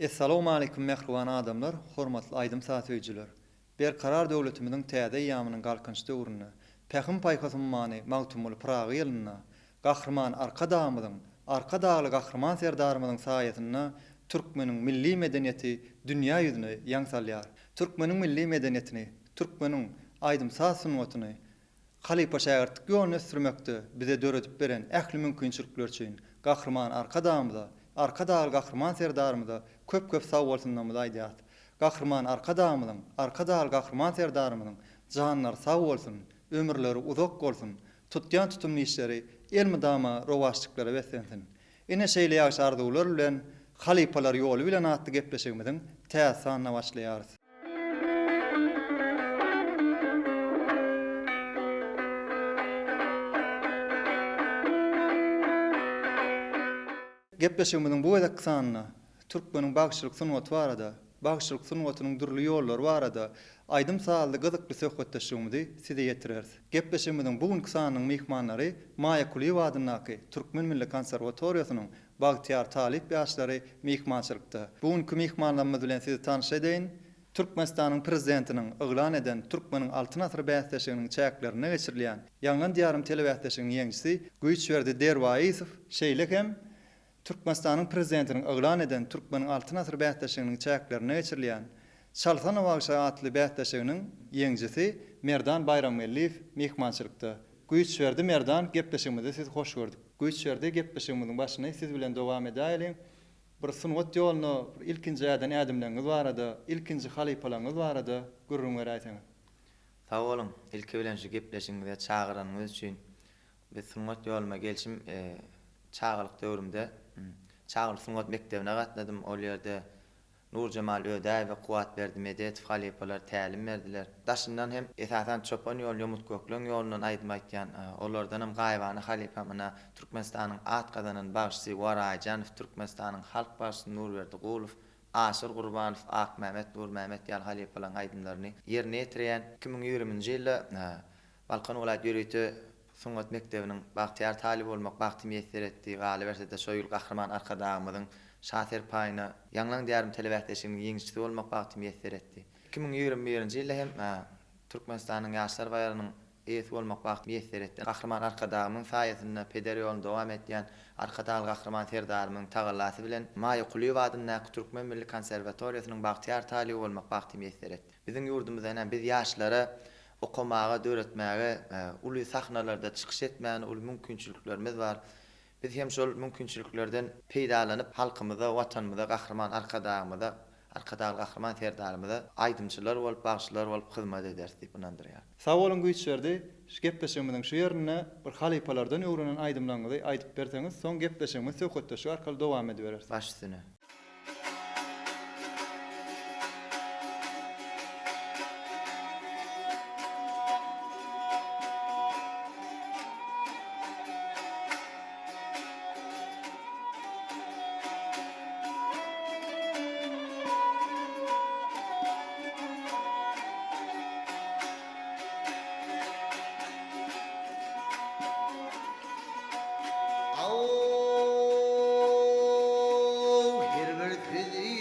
Essalawmaleýkum mähriban adamlar, hormatly aýdym-saz söýüjiler! Berkarar döwletimiziň täze eýýamynyň Galkynyş döwründe, Pähim-paýhas ummany Magtymguly Pyragy ýylynda Gahryman Arkadagymyzyň, Arkadagly Gahryman Serdarymyzyň saýasynda türkmeniň milli medeniýeti dünýä ýüzüne ýaň salýar. Türkmeniň milli medeniýetini, türkmeniň aýdym-saz sungatyny halypa-şägirtlik ýoluny ösdürmekde bize döredip beren ähli mümkinçilikleri üçin Gahryman Arkadagymyza, Arkadagly Gahryman Serdarymyza köp-köp sagbolsunlarymyzy aýdýarys. Gahryman Arkadagymyzyň, Arkadagly Gahryman Serdarymyzyň janlary sag bolsun, ömürleri uzak bolsun, tutýan tutumly işleri elmydama rowaçlyklara beslensin! Ine şeýle ýagşy arzuwlar bilen Halypalar ýoly bilen atly gepleşigimiziň täze sanyna başlaýarys. Gepleşigimiziň bu gezekki sanynda türkmeniň bagşylyk sungaty barada, bagşylyk sungatynyň dürli ýollary barada aýdym-sazly gyzykly söhbetdeşligimizi size ýetireris. Gepleşigimiziň bu günki sanynyň myhmanlary Maýa Kulyýewa adyndaky Türkmen milli konserwatoriýasynyň bagtyýar talyp ýaşlary myhmançylykda. Bu günki myhmanlarymyz bilen sizi tanyş edeýin. Türkmenistanyň Prezidentiniň yglan eden Türkmeniň Altyn asyry bäsleşiginiň çäklerinde geçirilýän Ýaňlan Diýarym telebäsleşiginiň ýeňijisi Güýçberdi Derwaýysow, şeýle hem Türkmenistanyň Prezidentiniň yglan eden Türkmeniň Altyn asyry bäsleşiginiň çäklerinde geçirilýän Çalsana bagşy atly bäsleşiginiň ýeňijisi Merdan Baýramgeldiýew myhmançylykda. Güýçberdi Merdan gepleşigimizde sizi hoş gördük. Güýçberdi gepleşigimiziň başyny siz bilen dowam edäýeliň. Bir sungat ýoluna bir ilkinji äden ädimleriňiz barada, ilkinji halypalaryňyz barada gürrüň beräýseňiz. Sag boluň, ilki bilen şu gepleşigiňize çagyranyňyz üçin. Biz sungat ýoluma gelşim çagalyk döwrümde çagalyk sungat mekdebine gatnadym. Ol ýerde Nurjemal Ödäýewa, Kuwwatberdi Medetow halypalar tälim berdiler. Daşyndan hem esasan Çopan ýol, Ýomut Gökleň ýolundan aýdym aýtýan. Olardanam gaýybana halypam ynha Türkmenistanyň at gazanan bagşysy Waraýjanow, Türkmenistanyň halk bagşysy Nurberdi Gulow, Aşyr Gurbanow, Akmämet Nurmämet ýaly halypalaryň aýdymlaryny ýerine ýetirýän. 2020-nji ýylda Balkan welaýat ýörite sungat mekdebiniň bagtyýar talyby bolmak bagty miýesser etdi. Galyberse-de, şo ýyl Gahryman Arkadagymyzyň Şa serpaýyna Ýaňlan Diýarym telebäsleşiginiň ýeňijisi bolmak bagty miýesser etdi. 2021-nji ýylda hem Türkmenistanyň Ýaşlar baýragynyň eýesi bolmak bagty miýesser etdi. Gahryman Arkadagymyň saýasynda peder ýoluny dowam edýän Arkadagly Gahryman Serdarymyzyň tagallasy bilen Maýa Kulyýewa adyndaky Türkmen milli konserwatoriýasynyň bagtyýar talyby bolmak bagty miýesser etdi. Biziň ýurdumyzda ine biz ýaşlara okamaga, döretmäge, uly sahnalarda çykyş etmäne uly mümkinçiliklerimiz bar. Biz hem şol mümkinçiliklerden peýdalanyp, halkymyza, Watanymyza, Gahryman Arkadagymyza, Arkadagly Gahryman Serdarymyza aýdymçylar bolup, bagşylar bolup hyzmat ederis diýip ynandyrýaryn. Sag boluň Güýçberdi, şu gepleşigimiziň şu ýerinde bir halypalardan öwrenen aýdymlaryňyzy aýdyp berseňiz, soň gepleşigimizi söhbetdeşlik arkaly dowam edibereris. Baş üstüne. Aw, her bir sözi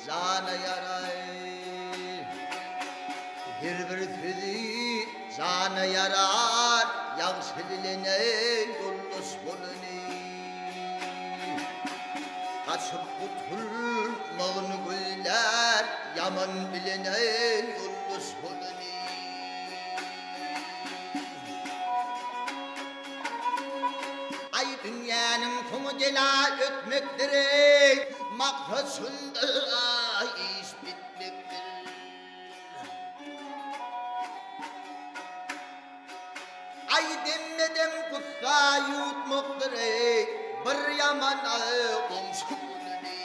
jana ýarar, Her bir sözi jana ýarar, Ýagşy bilene ýoldaş bolany. Gaçyp gutulmagyny gözlär, Ýaman bilene ýoldaş bolany. Aý dünýäniň soňy gela ötmekdir eý, Maksat şunda iş bitmekdir. Aý demme-dem gussa ýuwutmakdyr eý, Bir ýaman goňşy bolany.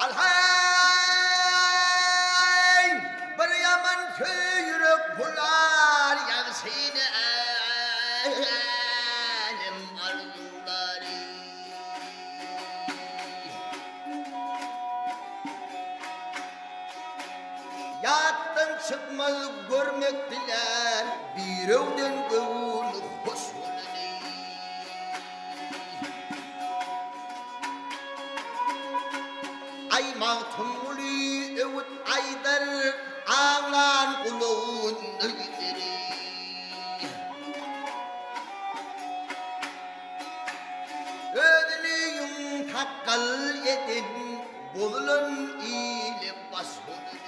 Alhaý, bir ýaman söý ýürek bular, Ýagşyny älem arzuwlary. Ýatdan çyk. çykmaz görmek dilär, Birewden göwün hoş bolany. Aý Magtymguly öwüt aýdar, Aňlan gulagyn gideri. Özüni ýüň sakgal eden, Bozulan ile baş bolany.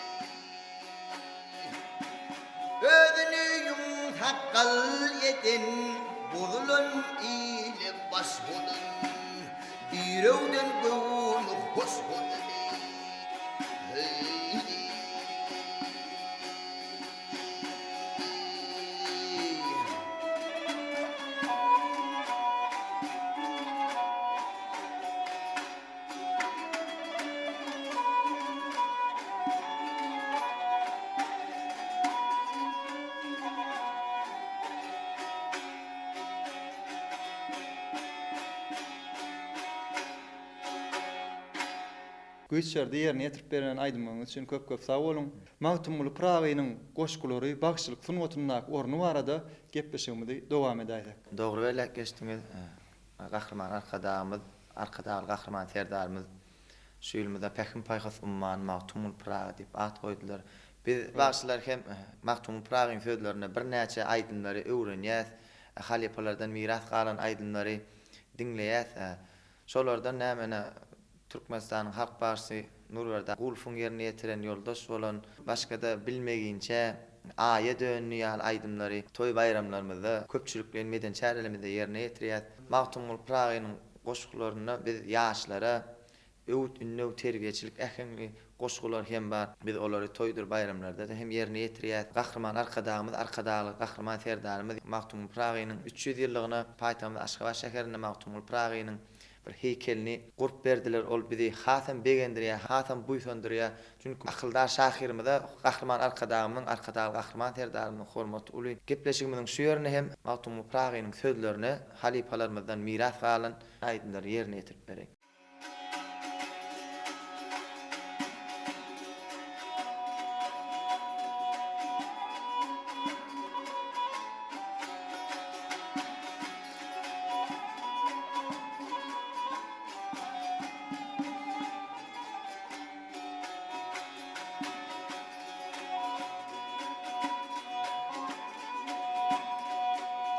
Özüni ýüň sakgal eden, Bozulan ile baş bolan, Birewden göwün hoş bolany. Heý. Güýç şerde ýerine ýetirip beren aýdymyňyz üçin köp köp sag boluň. Magtymguly Pyragynyň goşgulary bagşylyk sungatyndaky orny barada gepleşigimizi dowam edäýsek. Dogry belläp geçdiňiz. Gahryman Arkadagymyz, Arkadagly Gahryman Serdarymyz şu ýylymyza Pähim-paýhas ummany Magtymguly Pyragy diýip at goýdular. Biz bagşylar hem Magtymguly Pyragynyň sözlerine birnäçe aýdymlary öwrenýäs, halypalardan miras galan aýdymlary diňleýäs. Şolardan nämene Türkmenistanyň halk bagşysy Nurberdi Gulowyň ýerine ýetiren Ýoldaş bolan, başga-da Bilmeginçe, Aýa döndi ýaly aýdymlary toý-baýramlarymyzda, köpçülikleýin medeni çärelerimizde ýerine ýetirýäs. Magtymguly Pyragynyň goşgularynda biz ýaşlara öwüt-ündew, terbiýeçilik äheňli goşgular hem bar. Biz olary toýdur baýramlarda-da hem ýerine ýetirýäs. Gahryman Arkadagymyz, Arkadagly Gahryman Serdarymyz Magtymguly Pyragynyň 300 ýyllygyna paýtagtymyz Aşgabat şäherinde Magtymguly Pyragynyň bir heýkelini gurup berdiler. Ol bizi hasam begendirýär, hasam buýsandyrýar. Çünki akyldar şahyrymyza Gahryman Arkadagymyzyň, Arkadagly Gahryman Serdarymyzyň hormaty uly. Gepleşigimiziň şu ýerinde hem Magtymguly Pyragynyň sözlerine halypalarymyzdan miras galan aýdymlary ýerine ýetirip bereýin.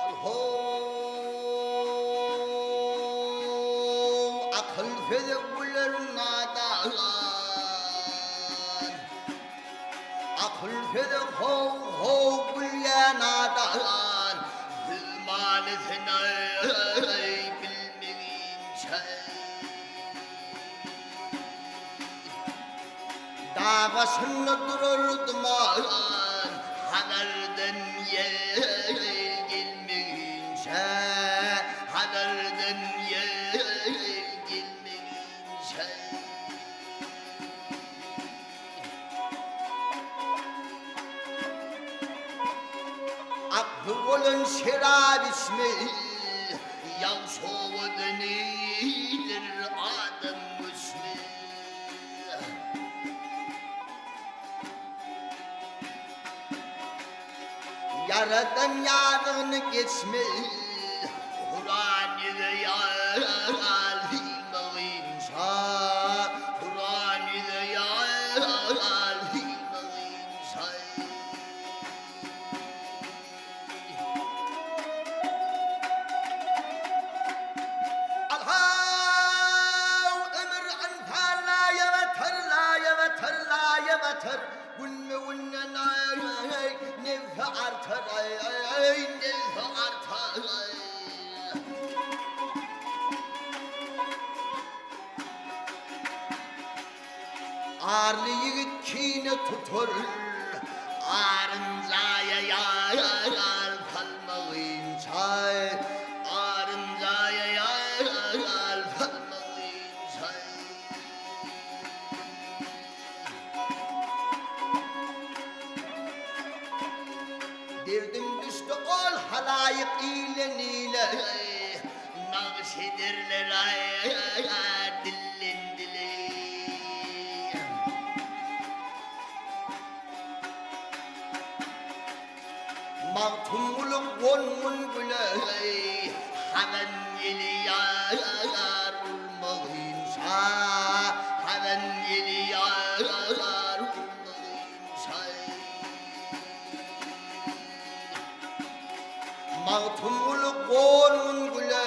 Al-how, akyl söze güler nadan. Akyl söze how-how gülýän nadan. Söz manysyny bilmeginçe. Dag başynda durar duman, Hazardan ýel gelmeginçe, Hazardan ýel gelmeginçe. Akly bolan şerap içmez, Ýagşy owadan eýlär adam göçmez. Ýaradan ýazygyny geçmez, Kuran ýüze ýazylmagynça, Kuran ýüze ýazylmagynça. Al-haw, ömür ynsan laýa batar, laýa batar, laýa batar, Günbe-günden aý, nebsi artar, aý, nebsi artar. Arly ýigit kine tutar, Aryn jaýa ýar salmagynça, Aryn jaýa ýar salmagynça. Derdim düşdi ol halaýyk ile nile, Nagyş ederler aý dilden dile. Magtymguly gongun güle, Hazan ýeli ýar urmagyn şa, Hazan ýeli ýar urmagyn şa. Magtymguly gongun güle,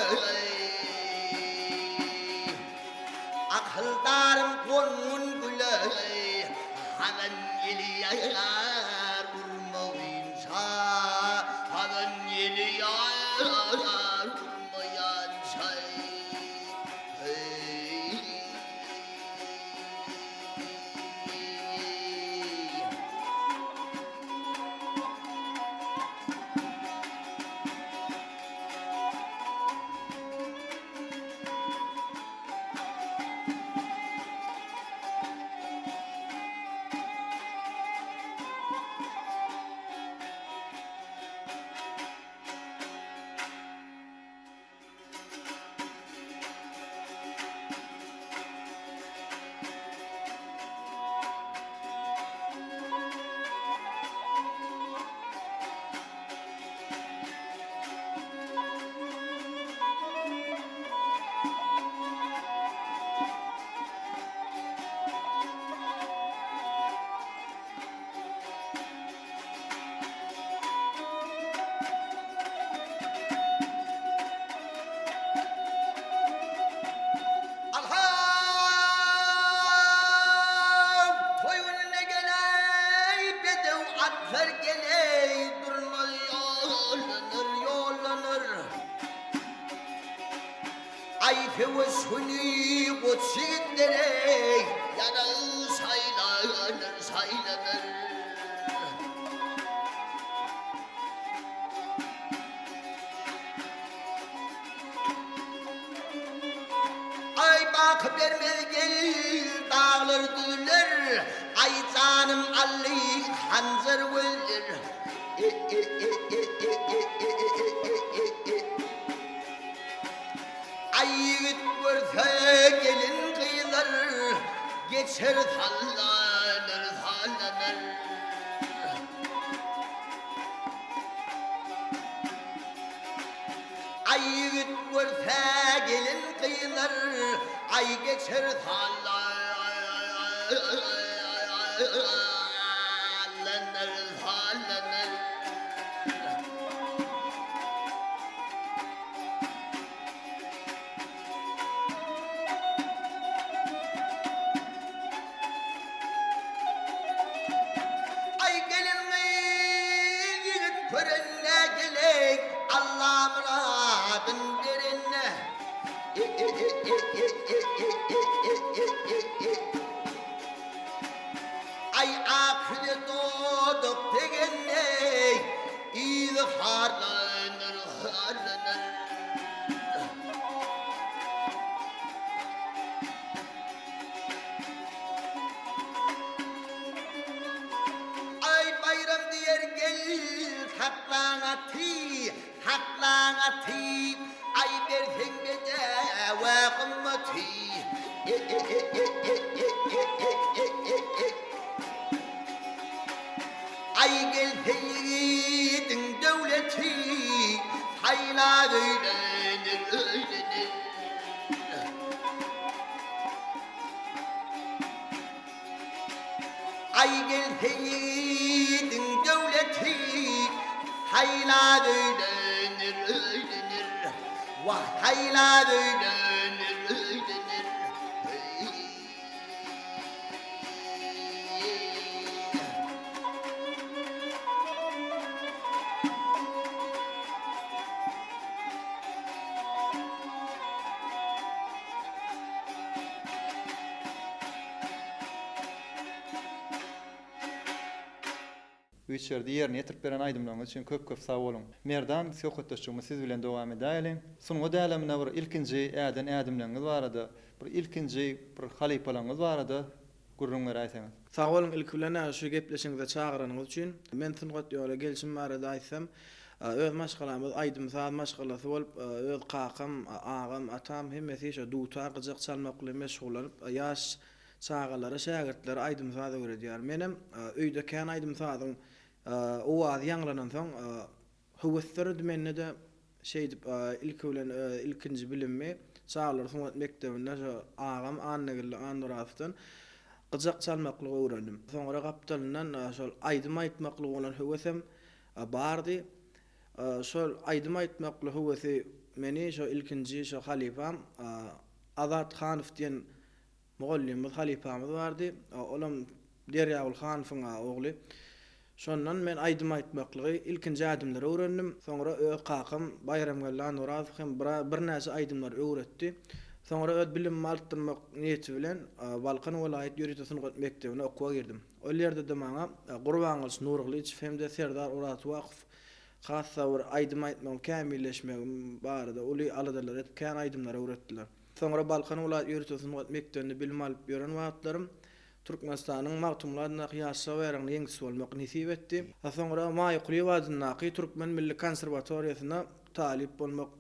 Akyldarym gongun güle, Hazan ýeli ýar urmagyn şa, Hazan ýeli ýar urmaýan şa. Alha! Toý gününe geleý, bedew atlar geleý, durmaz ýollanar, ýollanar. Aý söweş güni goç ýigitlere ýarag saýlanar, saýlanar. Aý baky bermez gel, daglar düzler, Aý janym aldy hanjar gözler. Aý ýigit görse gelin gyzlar, Geçer sallanar, sallanar. Aý ýigit görse gelin gyzlar, Aý geçer sallanar, sallanar. Aý gelin gyz ýigit körende gelek Alla myradyn berende. Aý ak ýüze dodak degende yzy harlanar harlanar. Aý Baýram diýer gel saklaň aty, saklaň aty, Aý berseň bedewe gymmaty. Aý gelse ýigidiň döwleti, saýlap öýlenir, öýlenir. Aý gelse ýigidiň döwleti, Saýlap öýlenir, öýlenir. Wah, saýlap öýlenir, öýlenir. Bu içerde ýerine ýetirip beren aýdymlaryňyz üçin köp köp sag boluň. Merdan söhbetdeşligimizi siz bilen dowam edäýeliň. Sungat älemine bir ilkinji äden ädimleriňiz barada, bir ilkinji bir halypalaryňyz barada gürrüň beräýseňiz. Sag boluň ilki bilen şu gepleşigiňize çagyranyňyz üçin. Men sungat ýola gelşim barada aýtsam, öz maşgalamyz aýdym-saz maşgalasy bolup, öz kakam, agam, atam hemmesi şo dutar, gyjak çalmak bilen meşgullanyp, ýaş çagalara, şägirtlere aýdym-saz öwredýär. Menem öýde kän aýdym-sazyň owazy ýaňlanansoň. Höwes döredi mende-de. Şeýdip, ilki bilen ilkinji bilimimi çagalar sungat mekdebinde şo agam Annageldi Annurazowdan gyjak çalmaklygy öwrendim. Soňra gapdalyndan şol aýdym aýtmaklyga bolan höwesem bardy. Şol aýdym aýtmakly höwesi meni şo ilkinji şo halypam Azat Hanow diýen Mugallymymyz, halypamyz bardy. Olam Derýaguly Hanowyň ogly. Şondan men aýdym aýtmaklygy ilkinji ädimleri öwrendim. Soňra öz kakam Baýramgeldi Anurazow hem birnäçe aýdymlary öwretdi. Soňra öz bilimimi artdyrmak niýeti bilen Balkan welaýat ýörite sungat mekdebine okuwa girdim. Ol ýerde-de maňa Gurbangylyç Nurgylyçow hem-de Serdar Oraztuwakow has-da bir aýdym aýtmagyň kämilleşmegim barada uly aladalar edip kän aýdymlary öwretdiler. Soňra Balkan welaýat ýörite sungat mekdebinde bilim alyp ýören wagtlarym Türkmenistanyň Magtymguly adyndaky Ýaşlar baýragynyň ýeňijisi bolmak nesip etdi. Soňra Maýa Kulyýewa adyndaky Türkmen milli konserwatoriýasynda talyp bolmak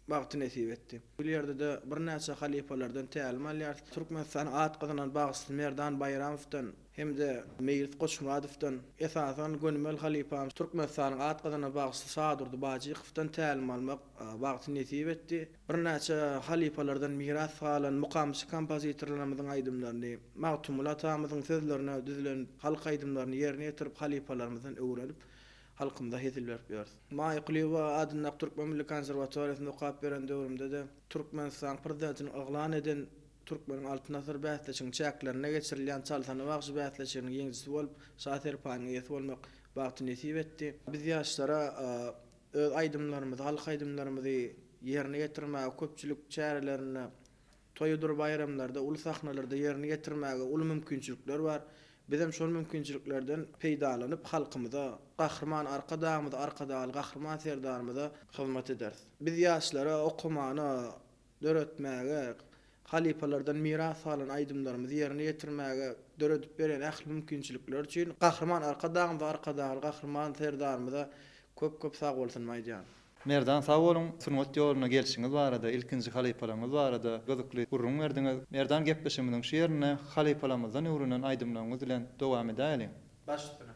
bagty nesip etdi. Bu ýerde-de birnäçe halypalardan tälim alýarys. Türkmenistanyň at gazanan bagşysy Merdan Baýramowdan hem-de Meýlis Goçmyradowdan, esasan, gönümel halypamyz Türkmenistanyň at gazanan bagşysy Şadurdy Bajykowdan tälim almak bagty nesip etdi. Birnäçe halypalardan miras galan mukamçy kompozitorlarymyzyň aýdymlaryny, Magtymguly atamyzyň sözlerine düzülen halk aýdymlaryny ýerine ýetirip halypalarymyzdan öwrenip, halkymyza hezil berip ýörüs. Maýa Kulyýewa adyndaky Türkmen milli konserwatoriýasynda okap ýören döwrümde-de Türkmenistanyň Prezidentiniň yglan eden Türkmeniň Altyn asyry bäsleşiginiň çäklerinde geçirilýän Çalsana bagşy bäsleşiginiň ýeňijisi bolup, Şa serpaýynyň eýesi bolmak bagty nesip etdi. Biz ýaşlara Öz aýdymlarymyzy, halk aýdymlarymyzy ýerine ýetirmäge, köpçülik çärelerinde, toýudyr baýramlarda, uly sahnalarda ýerine ýetirmäge uly mümkinçilikler bar. Bizem şol mümkinçiliklerden peýdalanyp, halkymyza, Gahryman Arkadagymyza, Arkadagly Gahryman Serdarymyza hyzmat ederis. Biz ýaşlara okamana, döretmäge, halypalardan miras galan aýdymlarymyzy ýerine ýetirmäge döredip berýän ähli mümkinçilikleri üçin Gahryman Arkadagymyza, Arkadagly Gahryman Serdarymyza köp-köp sagbolsunymy aýdýaryn. Merdan sag boluň, sungat ýoluna gelşiňiz barada, ilkinji halypalaryňyz barada gyzykly gürrüň berdiňiz. Merdan gepleşigimiziň şu ýerinde halypalarymyzdan öwrenen aýdymlaryňyz bilen dowam edäýeliň. Baş üstüne.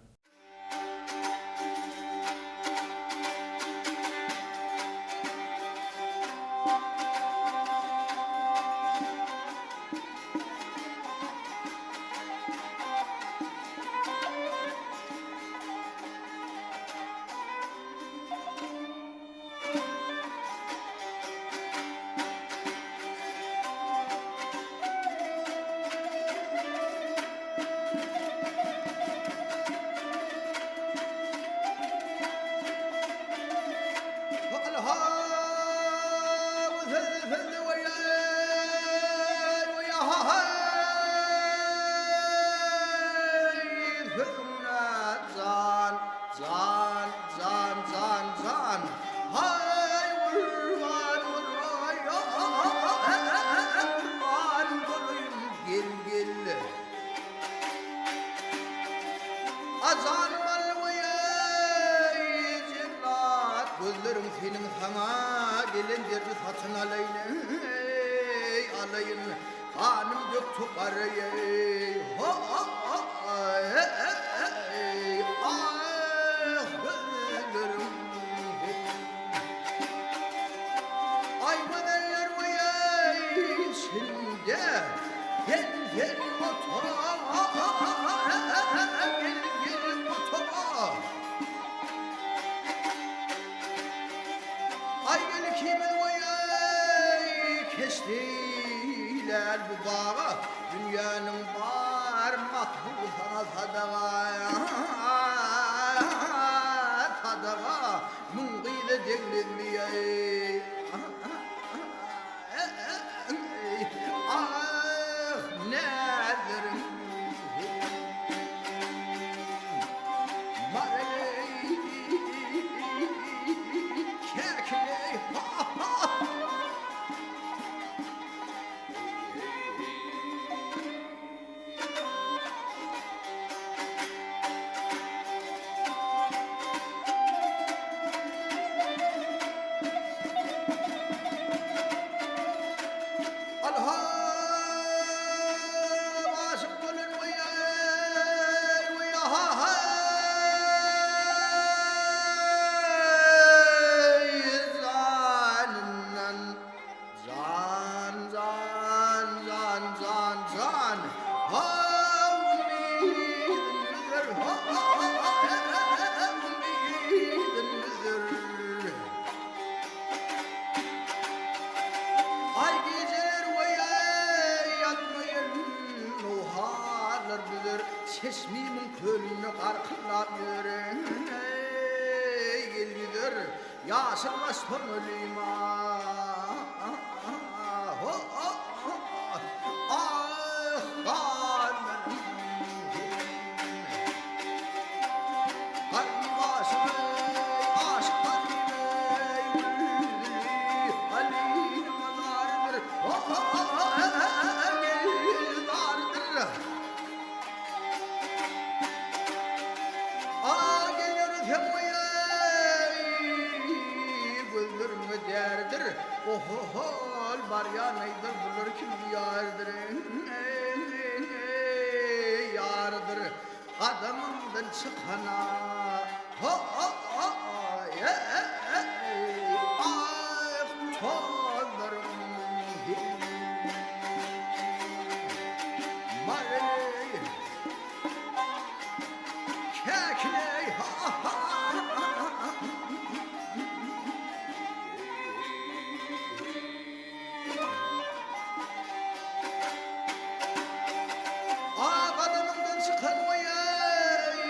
Jan, jan, jan, jan, haý gurban bolaý, gurban bolaýyn, gel, gel. A janym alwaý, jellat, gözleriň seniň saňa gelen derdi satyn alaýyn, eý, alaýyn, ganym dök tukaraý, eý, ho-o-o-eý. Ah, gözlerim Aý gözeller weý içinde Gel gel otaga Gel gel otaga Aý gel ikimiz weý Keşdeýler bu baga Dünýäniň bar makbuly saňa sadaga Sadaga Müň gyza degmezmi-eý Ah, näzerim Maraly Käkili ha-ha Ýaşyl baş köňlüm ah ganlarym Garyp aşyk eý aşyk garyp eý Gülli Halynyň zardyr Gel zardyr A geliris hem oýaý, Gözleriňe däridir. Oho-hol, barýan-aýdyr, bular kimiň ýarydyr, Ýarydyr, gadamyňdan çykana. Ho-o-o-oý, Ah, tozlaryň hem Mary. Käkileý ha-ha! A gadamyňdan çykan oýaý,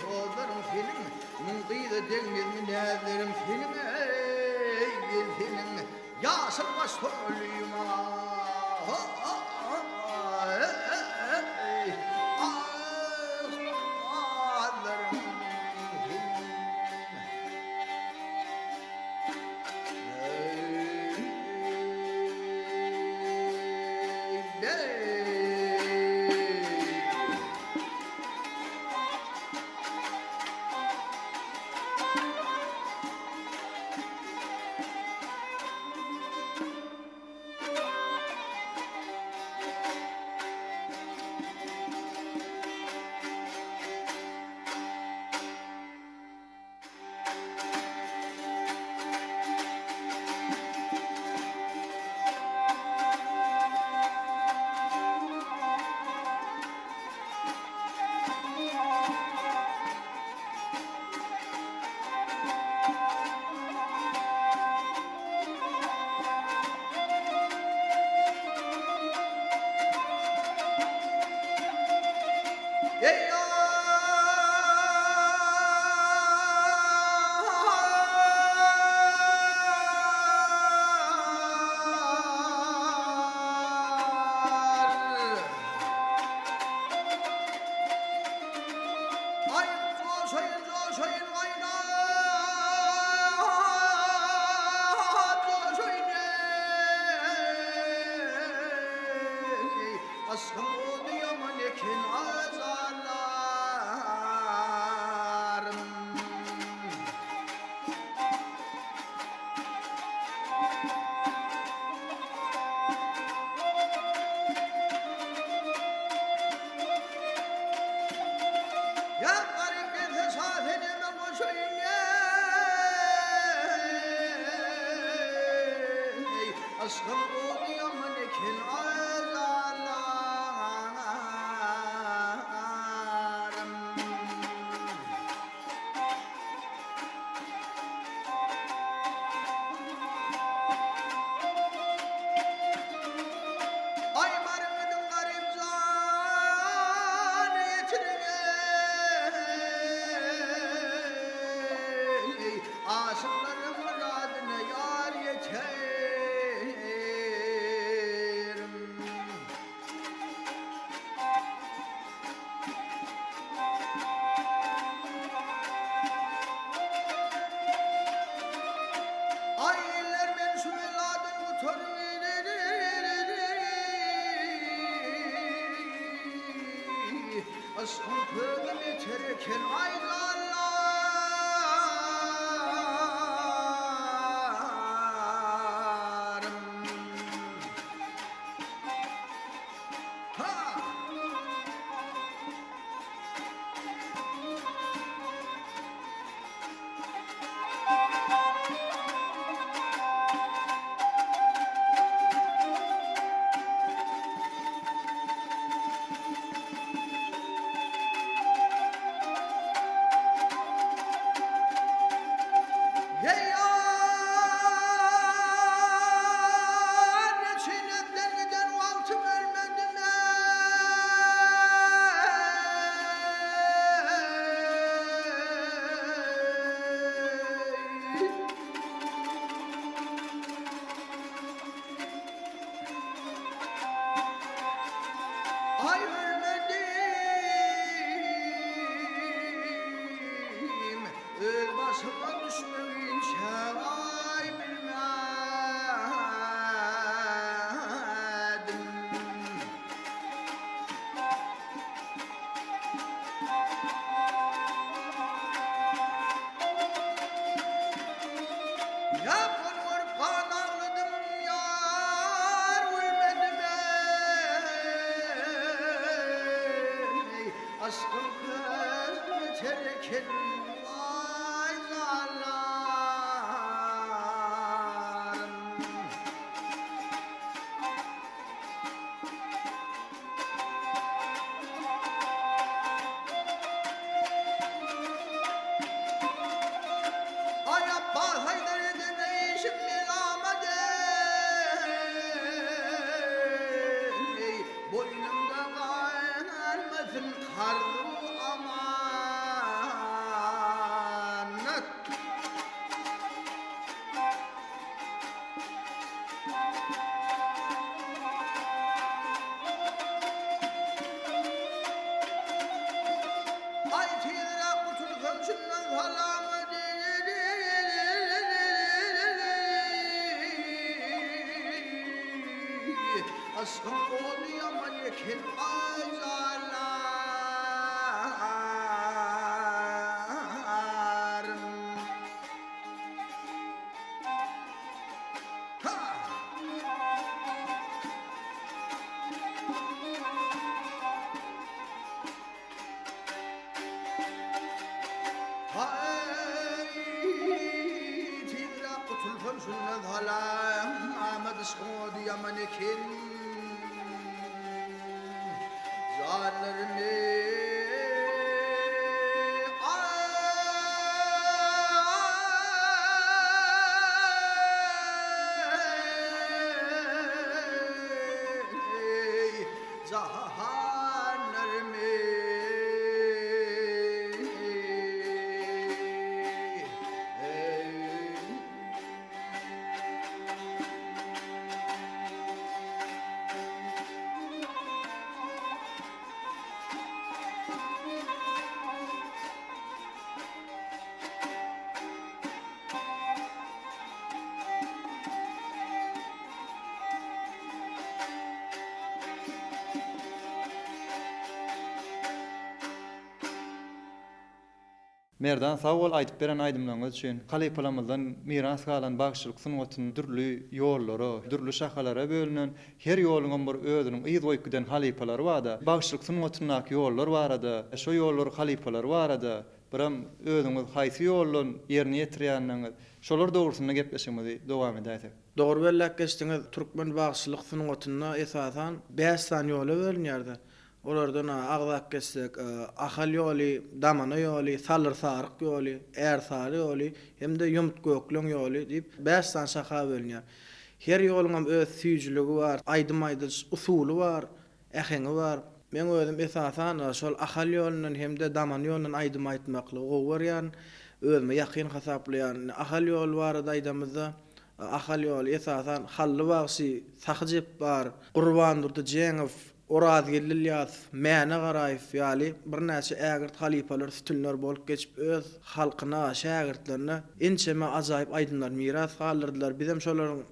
Tozlaryň seniň, Müň gyza degmezmi näzleriň seniň, eý, gel seniň. Ýaşyl baş köňlüm Aýyň joşaýyn joşaýyn gaýnap joşaýyn eý Yşgyň ody ýaman eken ajalarym. Ýa garyp gelse şa seneme goşaýyn eý, Yşgyň ody ýaman eken ajalarym. Aý baryň gidiň garyp jany ýetiriň eý, Aşyklaryň myradyna ýar ýeterin. Aý iller men şu beladan gutaryň Yşkyň közi beter eken aý janlarym. Ha! Başyma düşmegin çägaý bilmedim. Ýapon görüp gan agladym, ýar gülmedim eý. Aşkym köz beter eken, waý janlarym. Aý Apbas Haýdar eden işim melamat eý, Boýnumda galmasyn karz-u amanat. Aý tizräk gutulsam şundan salamat eý. Yşkyň ody ýaman eken aý janlarym. Ha! Haý, tizräk gutulsam şundan salam, Amat yşkyň ody ýaman eken. Janlarym eý, aý, jahanlarym eý. Merdan sag bol aýdyp beren aýdymlaryňyz üçin. Halypalarymyzdan miras galan bagşylyk sungatyny dürli ýollara, dürli şahalara bölünen, her ýoluňam bir özüniň yz goýup giden halypalary barda. Bagşylyk sungatyndaky ýollar barada, şo ýollary halypalary barada, biram özüňiz haýsy ýoldan ýerine ýetirýändigiňiz, şolar dogrusynda gepleşigimizi dowam edäýsek. Dogry belläp geçdiňiz, türkmen bagşylyk sungatynda esasan bäş sany ýola bölünýärdi. Olardan agzap geçsek, Ahal ýoly, Damana ýoly, Salyr-Saryk ýoly, Ärsary ýoly hem-de Ýomut-Gökleň ýoly diýip, bäş sany şaha bölünýär. Her ýoluňam öz süýjüligi bar, aýdym aýdylyş usuly bar, äheňi bar. Meň özüm esasan şol Ahal ýolundan hem-de Daman ýolundan aýdym aýtmaklygy gowy görýärin, özüme ýakyn hasaplaýaryn. Indi Ahal ýoly barada aýdamyzda, Ahal ýoly esasan Hally bagşy, Sahy Jepbar, Gurbandurdy Jeňow, Orazgeldi Ylýasow, Mäne Garaýew ýaly birnäçe ägirt halypalar, sütünler bolup geçip öz halkyna, şägirtlerine ençeme ajaýyp aýdymlary miras galdyrdylar. Bizem şolaryň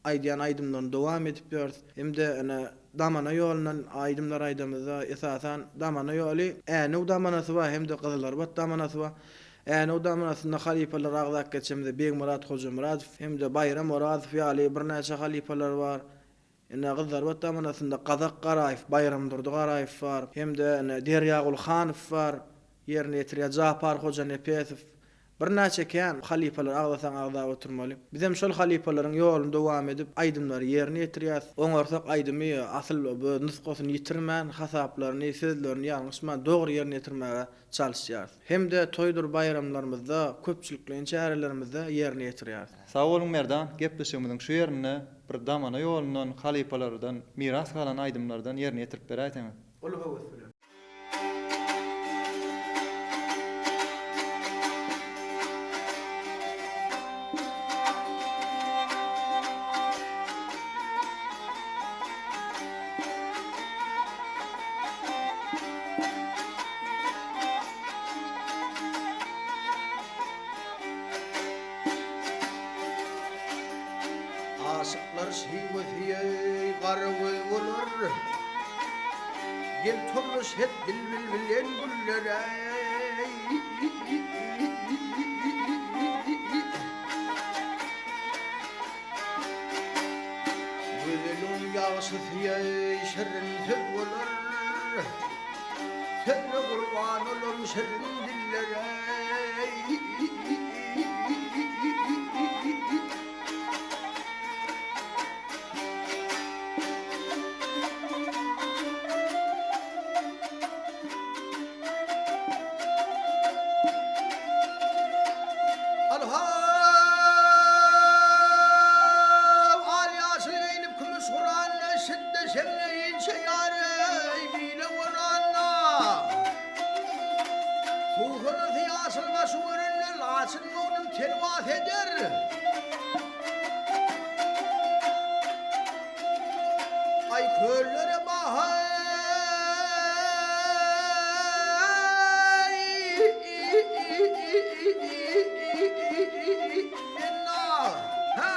aýdýan aýdymlaryny dowam edip ýörüs. Hem-de ine Damana ýolundan aýdymlar aýdamyzda esasan Damana ýoly Änew damanasy bar hem-de Gyzylarbat damanasy bar. Änew damanasynda halypalar agzap geçemizde Begmyrat Hojamyradow hem-de Baýram Orazow ýaly birnäçe halypalar bar. Ine, Gyzlarbat damanasynda Gazak Garaýew, Baýramdurdy Garaýew bar. Hem-de, ine, Derýaguly Hanow bar. Ýerine ýetirýär Japar Hojanepesow. Birnäçe kän halypalar agzasaň agzap oturmaly. Bizem şol halypalaryň ýoluny dowam edip, aýdymlary ýerine ýetirýäs. Oňarsak aýdymy asyl öz nusgasyny ýitirmän, hasaplaryny, sözlerini ýalňyşman dogry ýerine ýetirmäge çalyşýarys. Hem-de toýdur baýramlarymyzda, köpçülikleýin çärelerimizde ýerine ýetirýäris. Sag boluň Merdan, gepleşigimiziň şu ýerinde bir damana ýolundan halypalardan miras galan aýdymlardan ýerine ýetirip beräýseňiz. Uly höwes bilen. Aşyklar şiwesi eý gara göz bolar. Gel tomaş et bilbil bilen güllere. Gözeliň ýagşysy eý şirin söz bolar. Sözle gurban olam şirin dillere. Al-haw, al-ýaşyl geýnip kümüş Kuranda, Şitde şemle inçe ýar-eý, bile oranda. Suwsanasy ýaşyl başy görende, Laçyn göwnüm telwas eder. Aý köllere bahaý. Enna, ha!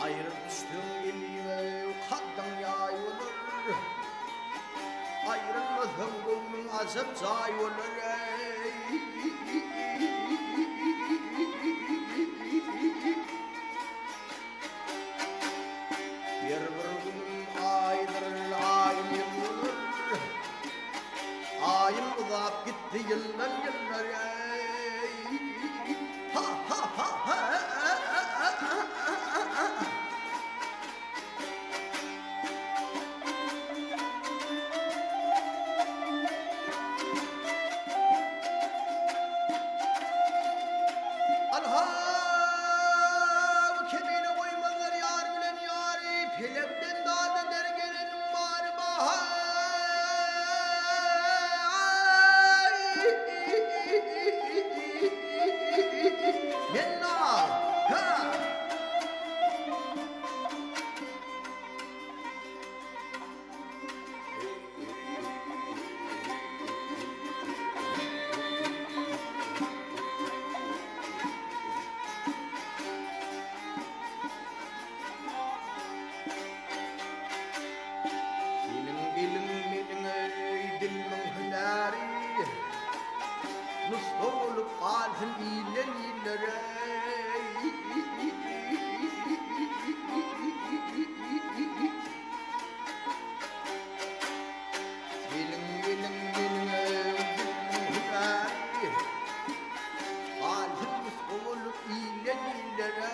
Aýry düşseň elime kaddyň ýaý bolar. Aýrylmasaň göwnüň ajap jaý bolar eý. Her bir günüm aýdyr, aýym ýyl bolar. Aýym uzap gitdi ýyldan ýyllar eý. Ha ha ha ha. Al-haw, kemine goýmazlar ýar bilen ýary, Pelekden dat eder geleniň bary bahaý. Men-na, ha! Seniň diliň meniň eý dilimiň hünäri, Nusga bolup galsyn ilden illere. Seniň diliň meniň eý dilimiň hünäri, Galsyn nusga bolup ilden illere.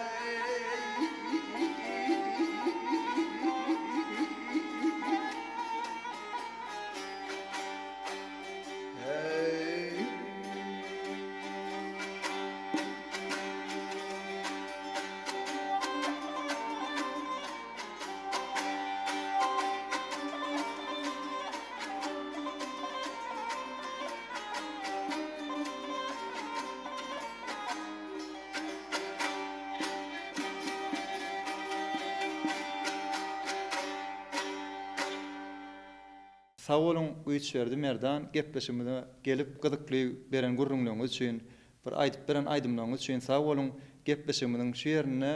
Sag boluň Güýçberdi Merdan gepleşigimize gelip gyzykly beren gürrüňleriňiz üçin bir aýdyp beren aýdymlaryňyz üçin sag boluň gepleşigimiziň şu ýerinde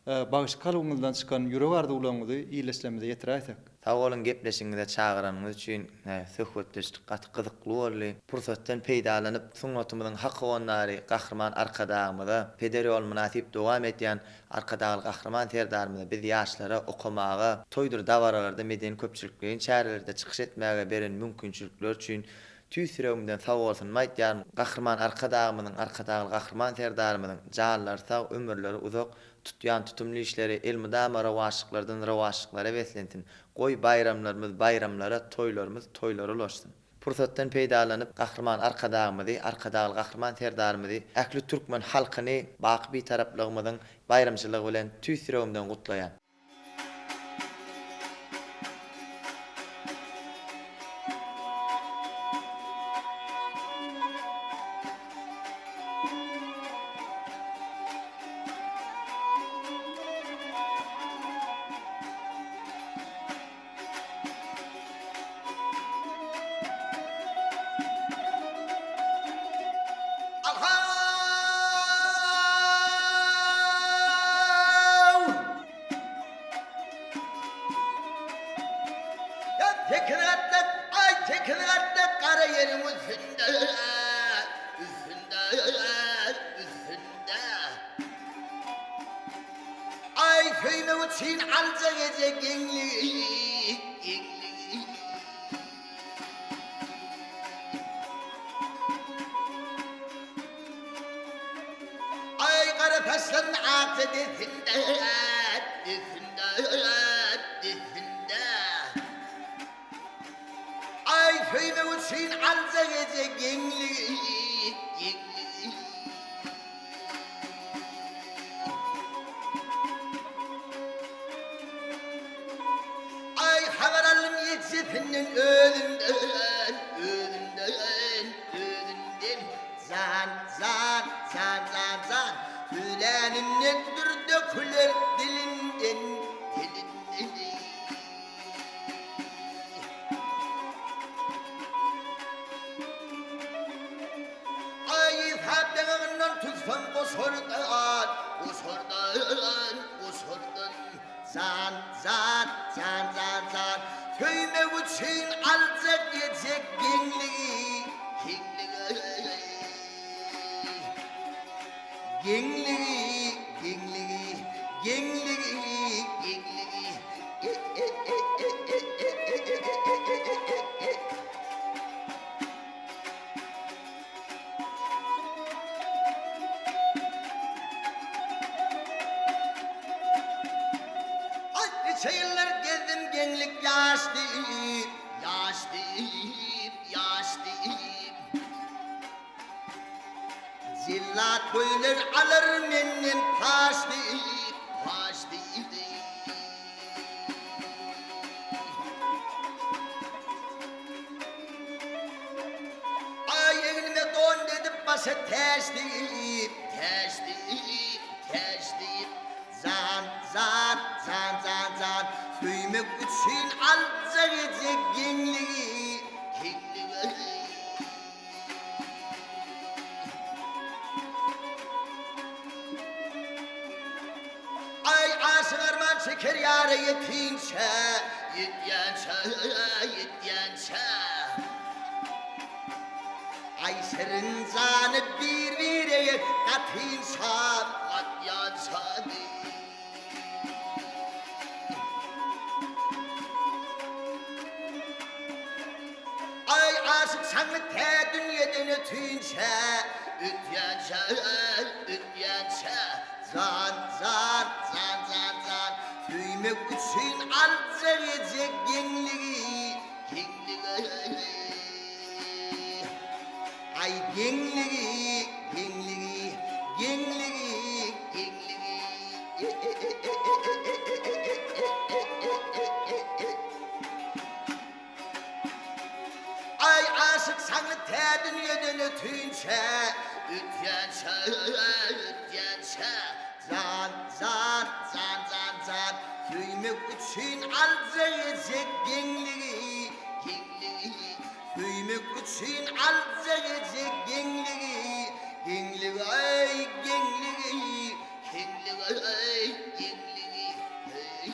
Bagşy kalbyňyzdan çykan ýürek arzuwlaryňyzy ildeşlerimize ýetiräýsek. Sag boluň gepleşigiňize çagyranyňyz üçin söhbetdeşlik gaty gyzykly boldy. Pursatdan peýdalanyp sungatymyzyň hak howandary Gahryman Arkadagymyza, peder ýoluny mynasyp dowam edýän Arkadagly Gahryman Serdarymyza biz ýaşlara okamaga, toýdur dabaralarda medeni köpçülikleýin çärelerde çykyş etmäge beren mümkinçilikleri üçin Tüýs ýüregimden sag bolsunymy aýtýaryn. Gahryman Arkadagymyzyň, Arkadagly Gahryman Serdarymyzyň janlary sag, ömürleri uzak, tutýan tutumly işleri elmydama rowaçlyklardan rowaçlyklara beslensin. Goý, baýramlarymyz baýramlara, toýlarymyz toýlara ulaşsyn. Pursatdan peýdalanyp, Gahryman Arkadagymyzy, Arkadagly Gahryman Serdarymyzy, ähli türkmen halkyny baky Bitaraplygymyzyň baýramçylygy bilen tüýs ýüregimden gutlaýan. Sekiz gatda gara ýeriň üstünde, üstünde, üstünde. Aý söýmek üçin aljak eje geňligi, geňligi. Aý gara saçlaryny akja desinde, desinde, desinde. Aý söýmek üçin aljak eje geňligi, geňligi. Aý habar aldym ejesinden özünden, özünden, özünden. Jan, jan, jan, jan, jan. Söýläninden dür döküler dilinden, dilinden. Aý, sabyňyňdan tutsam goşardan, goşardan, goşardan. Jan, jan, jan, jan, jan. Söýmek üçin aljak ejek geňligi, geňligi. Geňligi, geňligi, geňligi, geňligi. Aý, niçe ýyllar gezdim geňlik ýaş diýip, ýaş diýip, ýaş diýip. Jellat gözler alar menden paş diýip, paş diýip. Aý egnime don edip başa täç diýip, täç diýip, täç diýip. Jan, jan, jan, jan, jan, söýmek üçin aljak eje geňligi, geňligi. Aý, aşyk arman çeker ýara ýetinçä, ýetýänçä, ýetýänçä. Aý, şirin jany bir-birege gatynça, gatýança. Aý, aşyk çaňly tä dünýeden ötünçä, ötýänçä, ötýänçä. Jan, jan, jan, jan, jan, söýmek üçin aljak eje geňligi, geňligi. Aý, geňligi, geňligi, geňligi, geňligi. Aý, aşyk saňa tä dünýeden ötünçä, ötýänçä, ötýänçä, jan, jan, jan, jan, jan, söýmek üçin aljak eje geňligi, geňligi, söýmek üçin aljak eje geňligi, geňligi, aý, geňligi, geňligi, aý, geňligi, eý.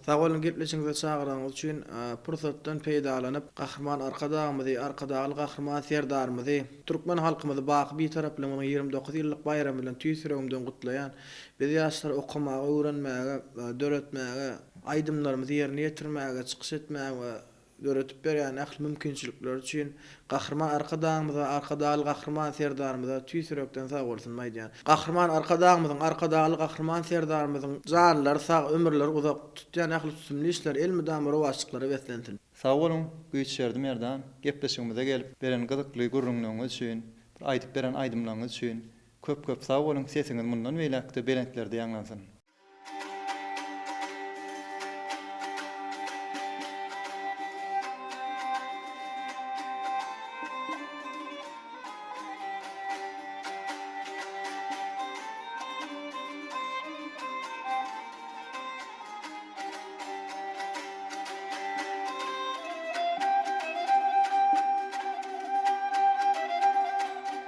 Sag boluň gepleşigiňize çagyranyňyz üçin. Pursatdan peýdalanyp, Gahryman Arkadagymyzy, Arkadagly Gahryman Serdarymyzy, türkmen halkymyzy baky Bitaraplygymyzyň 29 ýyllyk baýramy bilen tüýs ýüregimden gutlaýan. Biz ýaşlary okamaga, öwrenmäge, döretmäge, aýdymlarymyzy ýerine ýetirmäge, çykyş etmäge döredip berýän ähli mümkinçilikleri üçin Gahryman Arkadagymyza, Arkadagly Gahryman Serdarymyza tüýs ýürekden sagbolsunymy aýdýan. Gahryman Arkadagymyzyň, Arkadagly Gahryman Serdarymyzyň janlary sag, ömürleri uzak, tutýan ähli tutumly işleri elmydama rowaçlyklara beslensin. Sag boluň, Güýçberdi Merdan, gepleşigimize gelip beren gyzykly gürrüňleriňiz üçin, bir aýdyp beren aýdymlaryňyz üçin köp köp sag boluň, sesiňiz mundan beýläkde belentlerde ýaňlansyn.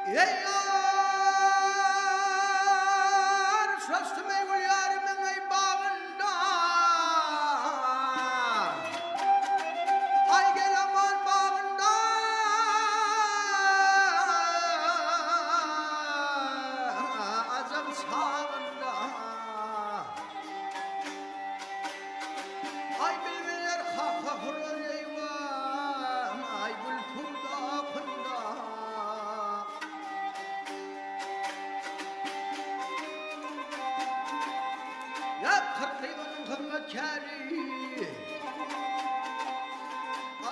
Eý ýar, şaşdym eý gül ýarymyň eý bagynda. Aý gel aman bagynda. Ajal çagynda. Aý bilbiller haka hurar eýwan, aý gül pudakynda. Ýa 40 ýylyň hyzmatkäri.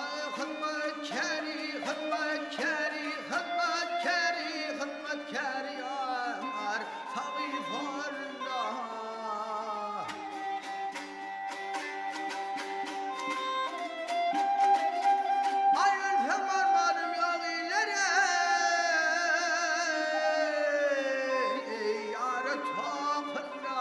Aý hyzmatkäri, hyzmatkäri, hyzmatkäri, hyzmatkäri ýar sagyfarynda. Aý ölsem armanym ýok illere, Eý, ýara topunda.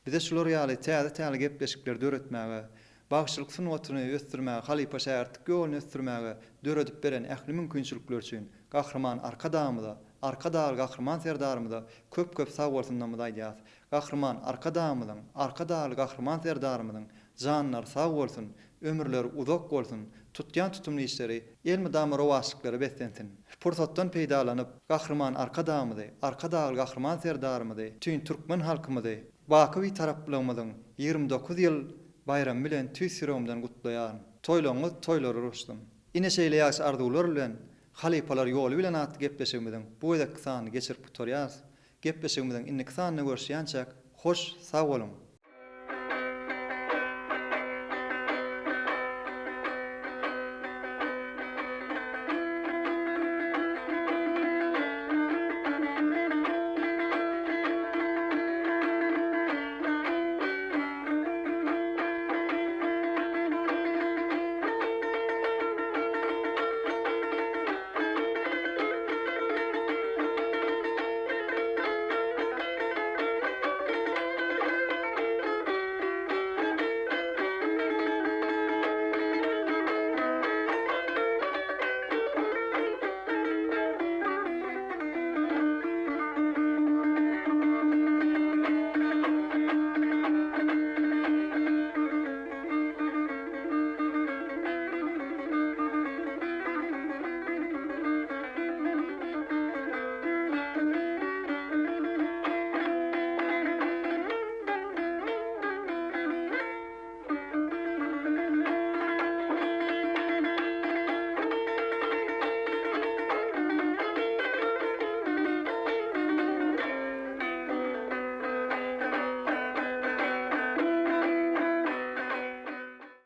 Bize şular ýaly täze-täze gepleşikleri döretmäge, bagşylyk sungatyny ösdürmäge, halypa-şägirtlik ýoluny ösdürmäge döredip beren ähli mümkinçilikleri üçin Gahryman Arkadagymyza, Arkadagly Gahryman Serdarymyza köp-köp sagbolsunlarymyzy aýdýarys. Gahryman Arkadagymyzyň, Arkadagly Gahryman Serdarymyzyň janlary sag bolsun, ömürleri uzak bolsun, tutýan tutumly işleri elmydama rowaçlyklara beslensin. Pursatdan peýdalanyp, Gahryman Arkadagymyzy, Arkadagly Gahryman Serdarymyzy, bütin türkmen halkymyzy baky Bitaraplygymyzyň 29 ýyl baýramy bilen tüýs ýüregimden gutlaýaryn. Toýlaryňyz toýlara ulaşsyn! Ine şeýle ýagşy arzuwlar bilen Halypalar ýoly bilen atly gepleşigimiziň bu gezekki sanyny geçirip gutarýarys. Gepleşigimiziň indiki sanynda görüşýänçäk, hoş sag boluň!